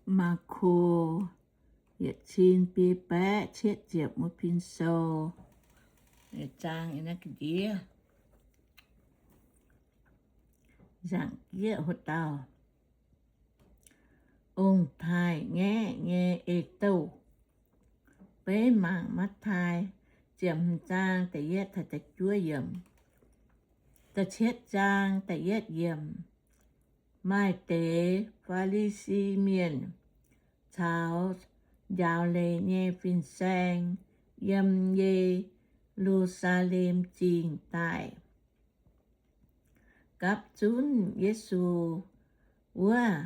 Maako yietc cin biei baeqv cietv ziepc wuov pin sou, zaang ga'ndiev, nzaangc jieqv haaix dauh. Ong-taaix ngaeqv nyei eix-douh. Beiv mangc Matv^tai ziepc hmz zaang da'yietv taux da'juov yiemc. Da'cietv zaang da'yietv yiemc. Maaih deix Faa^li^si Mienh caux njaaux leiz nyei fin-saeng yiem Ye^lu^saa^lem Zingh daaih gapv zunv Yesu wuov.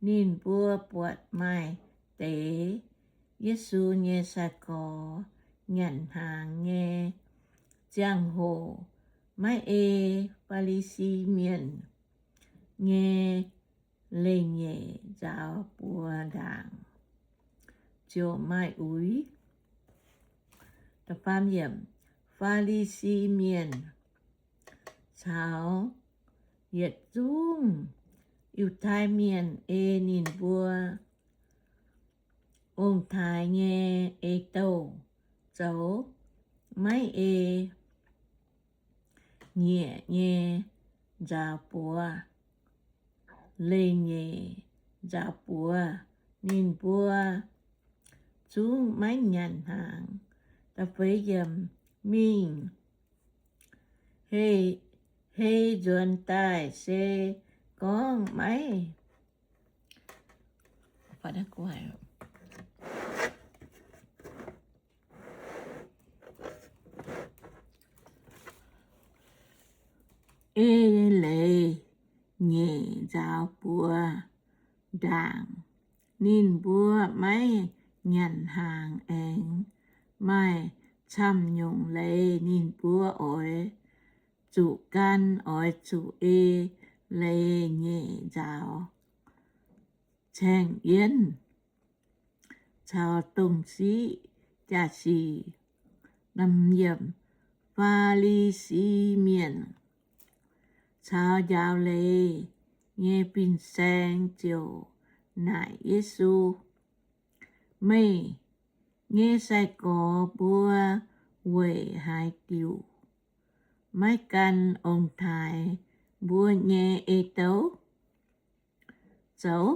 Ninh mbuo buatc maaih deix Yesu nyei sai-gorx nyanc hnaangx nyei ziangh hoc maiv ei Faa^li^si Mienh nyei leiz-nyeic nzaaux buoz ndaangc ziouc maaih uix. Faa^li^si Mienh caux yietc zungv Yiutai Mienh ei ninh mbuo ong-taaix nyei eix-douh zoux maiv ei nyiec nyei nzaaux buoz, leiz-nyeic nzaaux buoz. Ninh mbuo zungv maiv nyanc hnaangx. Mingh hei nzuonx daaih se gorngv maiv ei leiz-nyeic nzaaux buoz ndaangc, ninh mbuo maiv nyanc hnaangx. Aengx maaih camv-nyungc leiz ninh mbuo oix zuqc gan, oix zuqc ei leiz-nyeic nzaaux caeng-yienv caux dongh siqv jaa-sic. Faa^li^si Mienh caux njaaux leiz nyei fin-saeng ziouc naaic Yesu, Meih nyei sai-gorx mbuo weic haaix diuc maiv gan ong-taaix mbuo nyei eix-douh zoux?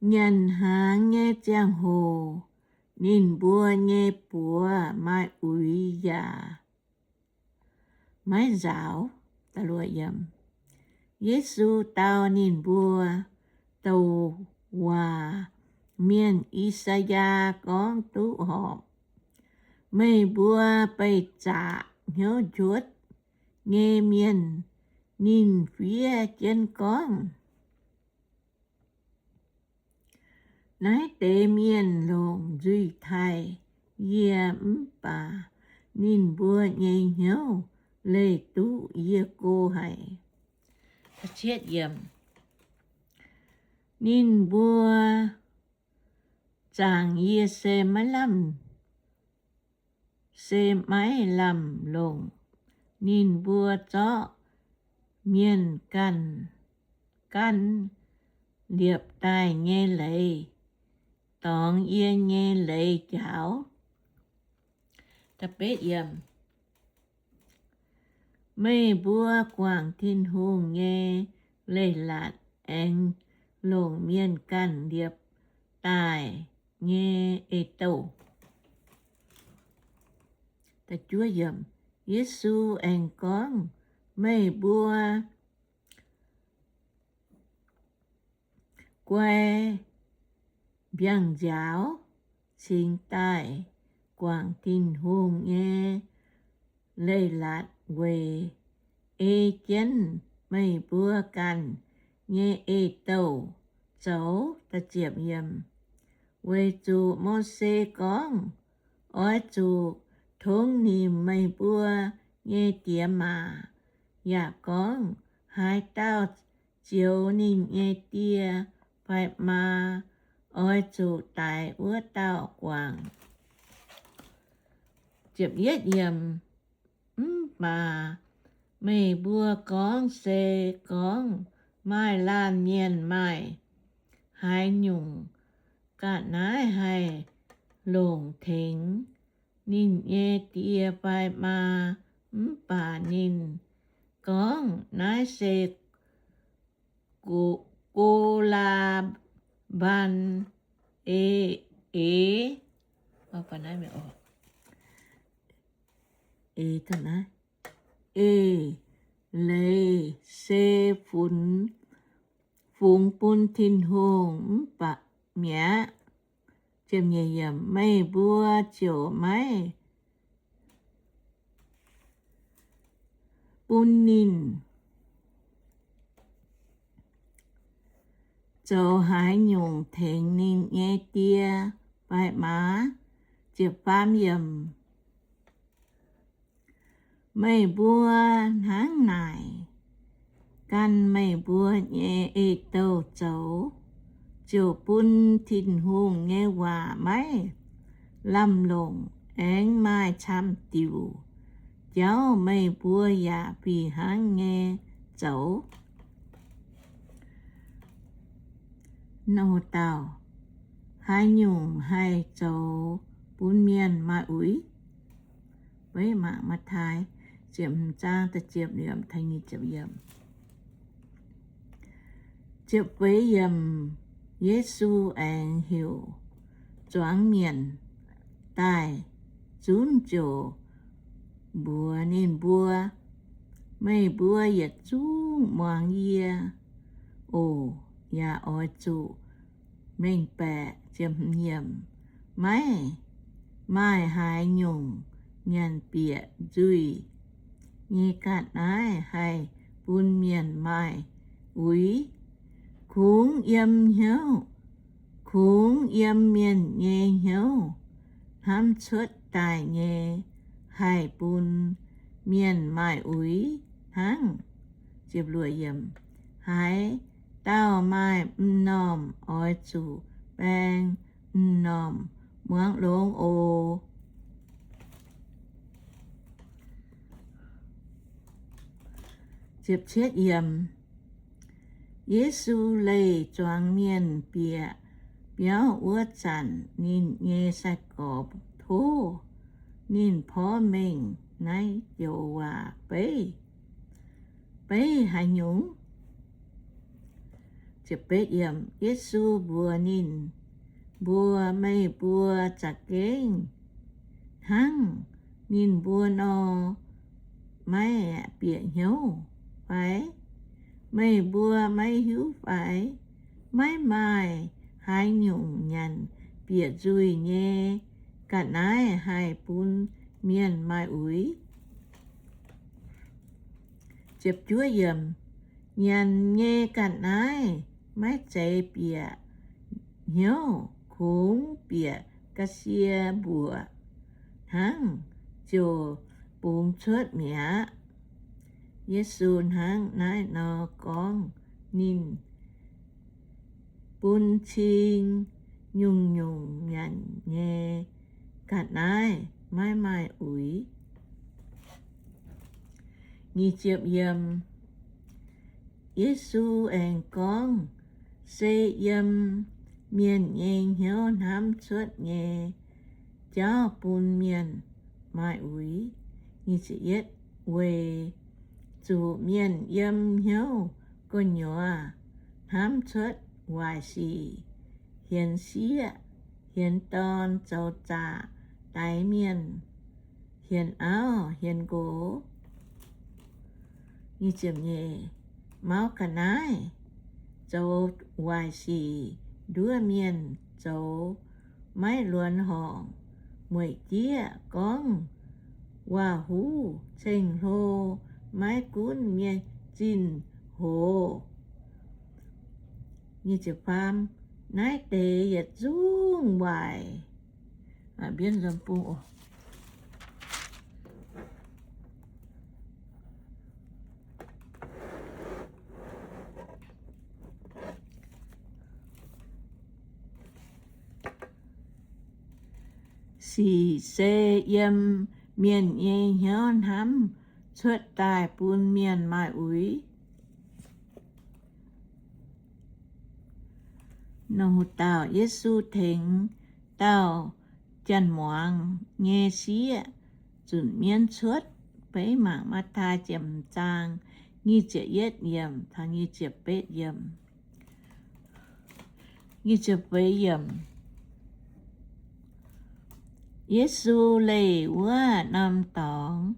Nyanc hnaangx nyei ziangh hoc ninh mbuo nyei buoz maaih uix yaac maiv nzaaux. Yesu dau ninh mbuo, Douc waac mienh I^saa^yaa gorngv duqv horpc, Meih mbuo beih zaqc hnyouv ncuotv nyei mienh. Ninh fiev jienv gorngv, Naaiv deix mienh longc nzuih taaih yie, mv baac ninh mbuo nyei hnyouv leih duqv yie go haic. Ninh mbuo zaangc yie se maiv lamh, se maiv lamh longc. Ninh mbuo zorqv mienh ganh, ganh liepc daaih nyei leiz dorngx yie nyei leiz njaaux. Meih mbuo guangc Tin-Hungh nyei leiz-latc aengx longc mienh ganh liepc daaih nyei eix-douh. Yesu aengx gorngv, Meih mbuo guai mbiangh-nziaaux cingx daaih guangc Tin-Hungh nyei leiz-latc weic ei jienv meih mbuo ganh nyei eix-douh zoux. Weic zuqc Mose gorngv, Oix zuqc tongx nimc meih mbuo nyei diex maac, yaac gorngv, Haaix dauh zioux ninh nyei die fai maa, oix zuqc daix wuov dauh guangc. Mv baac meih mbuo gorngv se gorngv Maaih laanh mienh maaih haaix nyungc ga'naaiv haih longc tengx ninh nyei die fai maa? Mv baac ninh gorngv, Naaiv se Go, Go^laa^mbaan Eix, Eix, Eix leiz se funx, fungx bun Tin-Hungh mv baac mi'aqv. Meih mbuo ziouc maiv bun ninh zoux haaix nyungc tengx ninh nyei die fai maa. Meih mbuo hnangv naaic gan meih mbuo nyei ei-douh zoux, ziouc bun Tin-Hungh nyei waac maiv lamh longc, aengx maaih camv diuc jauv. Meih mbuo yaac fih hnangv nyei zoux. Nor dauh, haaix nyungc haih zoux bun mienh maaih uix? Maiv maaih, Matv^taai ziepc hmz zaang da'ziepc yiemc taux nyic ziepc yiemc. Ziepc feix yiemc, Yesu aengx heuc zuangx mienh daaih zunv ziouc mbuox ninh mbuo, Meih mbuo yietc zungv muangx yie oc, yaac oix zuqc mengh baeqc. Maiv maaih haaix nyungc nyanc bieqc nzuih nyei ga'naaiv haih bun mienh maaih uix. Kungx yiem hnyouv, kungx yiem mienh nyei hnyouv hnamv cuotv daaih nyei haih bun mienh maaih uix hnangv. Haaix dauh maaih m'normh oix zuqc baeng m'normh muangx longx oc. Yesu leih zuangx mienh bieqc biauv wuov zanc, ninh nyei sai-gorx tov ninh porv mengh naaiv joux waac, Beiv, beiv haaix nyungc? Yesu mbuox ninh mbuo, Meih mbuo za'gengh hnangv ninh mbuo nor, maiv bieqc hnyouv fai? Meih mbuo maiv hiuv fai? Maiv maaih haaix nyungc nyanc bieqc nzuih nyei ga'naaiv haih bun mienh maaih uix. Nyanc nyei ga'naaiv maiv zeiz bieqc hnyouv, kungx bieqc ga'sie mbuoqc hnangv ziouc bungx cuotv mi'aqv. Yesu hnangv naaiv nor gorngv, ninh bun cing nyungc-nyungc nyanc nyei ga'naaiv maiv maaih uix. Yesu aengx gorngv, Se yiem mienh nyei hnyouv hnamv cuotv nyei jauv bun mienh maaih uix. Weic zuqc mienh yiem hnyouv gu'nyuoz hnamv cuotv waaic sic, hienx sieqv, hienx dorn, zoux zaqc, daix mienh, hienx auv, hienx nqox, mauv ga'naaiv, zoux waaic sic, nduov mienh, zoux maiv luonx horngc, mueic jieqv, gorngv waac-huv ceng-hlo, maiv gunv mienh zinh hoz. Naaiv deix yietc zungv waaic. Sic se yiem mienh nyei hnyouv hnamv cuotv daaih bun mienh maaih uix. Nor dauh Yesu tengx dauh janx-muangz nyei sieqv zunc mienv cuotv. Beiv mangc Matv^taai ziepc zaang nyic ziepc yietv yiemc taux nyic ziepc betv yiemc. Yesu leih wuov norm dorngx,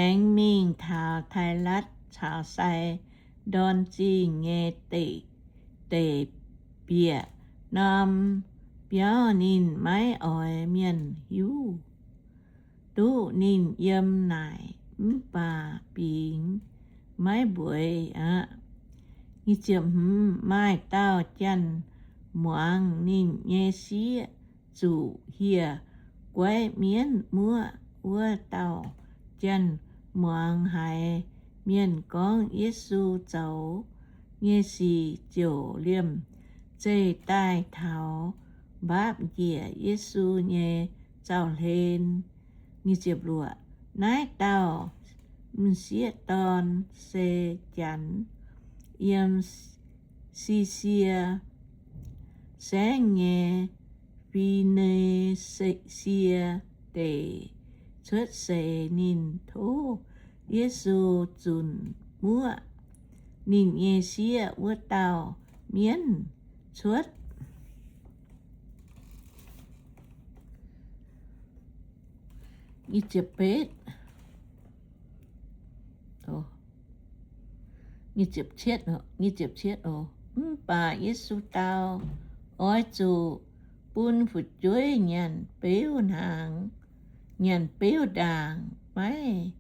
aengx mingh taux Tailatv caux Sai^ndorn Zingh nyei deic-, deic bieqc norm biauv. Ninh maiv oix mienh hiuv duqv ninh yiem naaic, mv baac bingx maiv mbueiz aqv. Maaih dauh janx-muangz, ninh nyei sieqv zuqc hieh guaiv mienv muoqv. Wuov dauh janx-muangz haiz mienh gorngv Yesu zoux nyei sic ziouc liemh zeih daaih taux mbaapv njiec Yesu nyei zaux-hlen. Naaiv dauh m'sieqv dorn se janx, yiem Sisie Saengv nyei Fi^ni^sie Deic cuotv seix. Ninh tov Yesu zunc muoqv ninh nyei sieqv wuov dauh mienv cuotv. Mv baac Yesu dau, Oix zuqc bun fu'jueiv nyanc beuv hnaangx, nyanc beuv ndaangc. Maiv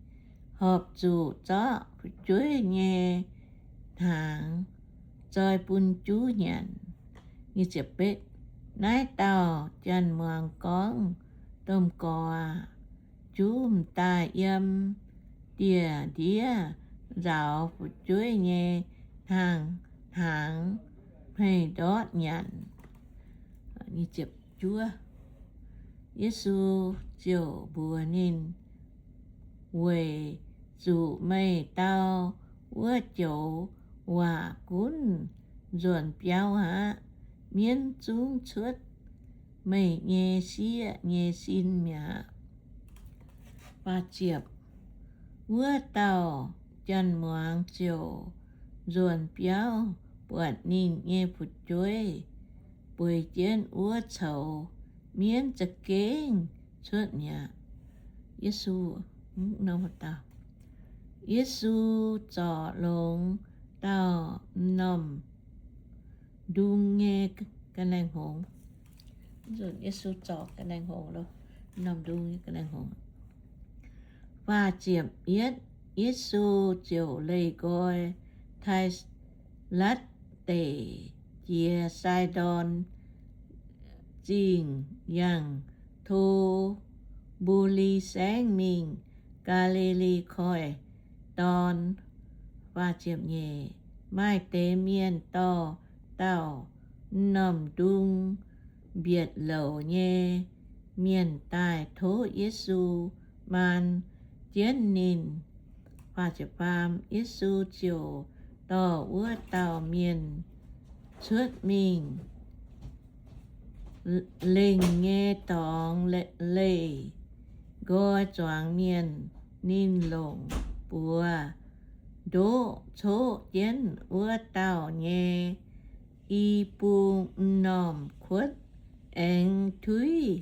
horpc zuqc zorqv fu'jueiv nyei hnaangx zoi bun juv nyanc. Naaiv dauh janx-muangz gorngv, Domh Gorx, juv m'daaih yiem dieh ndiev nzaaux fu'jueiv nyei hnaangx, hnaangx hmei ndortv nyanc. Yesu ziouc mbuox ninh, Weic zuqc meih dau wuov joux waac gunv nzuonx biauv aqv. Mienv zungv cuotv meih nyei sieqv nyei sin mi'aqv. Wuov dauh janx-muangz ziouc nzuonx biauv buatc ninh nyei fu'jueiv bueix jienv wuov coux, mienv za'gengh cuotv mi'aqv. Yesu, Yesu zorc longx dauh m'normh ndung nyei ga'naaiv hngongx. Yesu zorc ga'naaiv hngongx, m'normh ndung nyei ga'naaiv hngongx. Faah ziepc yietv, Yesu ziouc leih nqoi Tailatv Deic, jiex Sai^ndorn Zingh, yangh To mbuo Li Saengv mingh Gaa^li^li Koiv-Dorn. Maaih deix mienh dorh dauh m'normh ndung mbietc louc nyei mienh daaih tov Yesu maan jienv ninh. Yesu ziouc dorh wuov dauh mienh cuotv mingh lengh nyei dorngx, leih nqoi zuangx mienh. Ninh longc buoz-ndoqv coqv jienv wuov dauh nyei i bung m'normh kuotv, aengx tuiv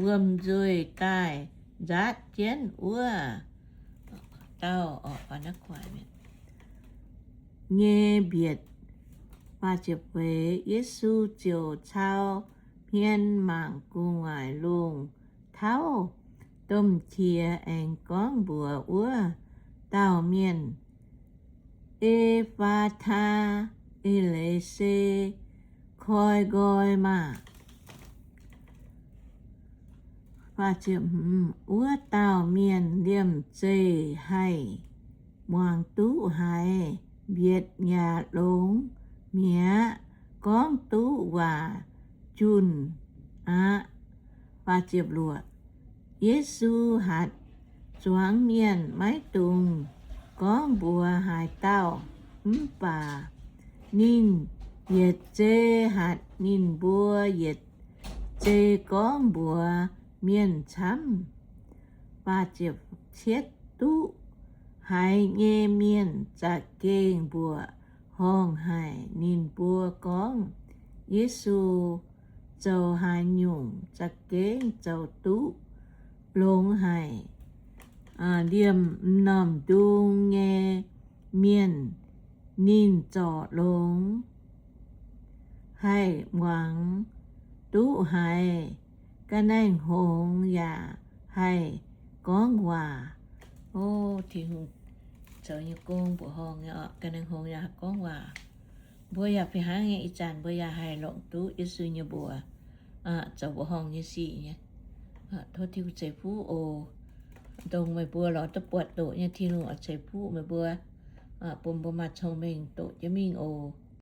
wuom-nzuih daaih nzaatv jienv wuov dauh nyei mbietc. Yesu ziouc cau hmien mangc gu'nguaaic lungh tauv, domh qiex aengx gorngv mbuox wuov dauh mienh, E^faa^taa, eix leiz se Koi nqoi maah! Wuov dauh mienh liemh zeih haih muangx duqv haiz, mbietc yaac longx mi'aqv, gorngv duqv waac junh aqv. Yesu hatc zuangx mienh maiv dungx gorngv mbuox haaix dauh, mv baac ninh Yietc zei hatc ninh mbuo yietc zei gorngv mbuox mienh camv. Cietv duqv haiz nyei mienh za'gengh mbuoqc horngh haic. Ninh mbuo gorngv, Yesu zoux haaix nyungc za'gengh zoux duqv longx haic? Liemh m'normh ndung nyei mienh ninh zorc longx haih muangx duqv haiz. Ga'naaiv-hngongx yaac haih gorngv waac. O, Tin-Hungh zoux nyei gong mbuoqc horngh nyei oc. Ga'naaiv-hngongx yaac haih gorngv waac. Mbuo yaac fih hnangv nyei, ih zanc mbuo yaac haih longc duqv Yesu nyei mbuox zoux mbuoqc horngh nyei sic nyei. Tov Tin-Hungh ceix fuqv oc. Dongh meih mbuo lorz duqv buatc doqc nyei, Tin-Hungh oix ceix fuqv meih mbuo, bun mbuo maaih cong-mengh doqc jienv mingh oc.